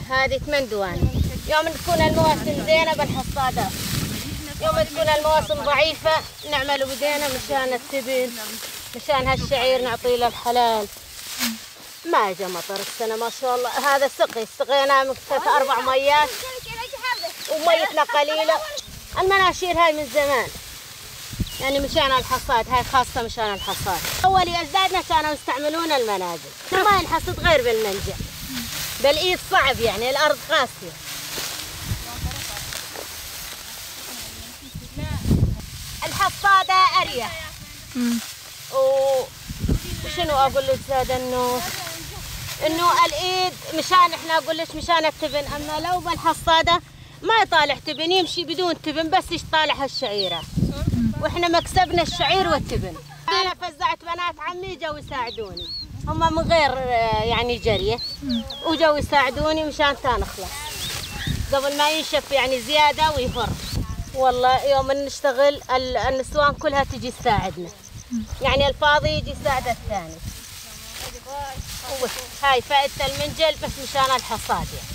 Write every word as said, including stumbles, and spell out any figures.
هذه ثمان دواني. يوم تكون المواسم زينة بالحصادة، يوم تكون المواسم ضعيفة نعمل بدينا مشان التبن، مشان هالشعير نعطيه للحلال. ما اجى مطر السنة ما شاء الله. هذا سقي، سقينا من ثلاث أربع ميات وميتنا قليلة. المناشير هاي من زمان، يعني مشان الحصاد، هاي خاصة مشان الحصاد. أول أجدادنا كانوا يستعملون المناجل، ما ينحصد غير بالمنجل. بالإيد صعب، يعني الأرض قاسية. الحصادة أريح. وشنو أقول لك زاد؟ إنه، إنه الإيد مشان، إحنا أقول لك مشان التبن، أما لو بالحصادة ما يطالع تبن، يمشي بدون تبن، بس يطالع هالشعيرة. وإحنا مكسبنا الشعير والتبن. أنا فزعت بنات عمي جو يساعدوني، هم من غير، آه، يعني جرية، وجو يساعدوني مشان تنخلص قبل ما ينشف يعني زيادة ويهر. والله يوم نشتغل ال-، النسوان كلها تجي تساعدنا، يعني الفاضي يجي يساعد الثاني. هاي فائدة المنجل بس مشان الحصاد يعني.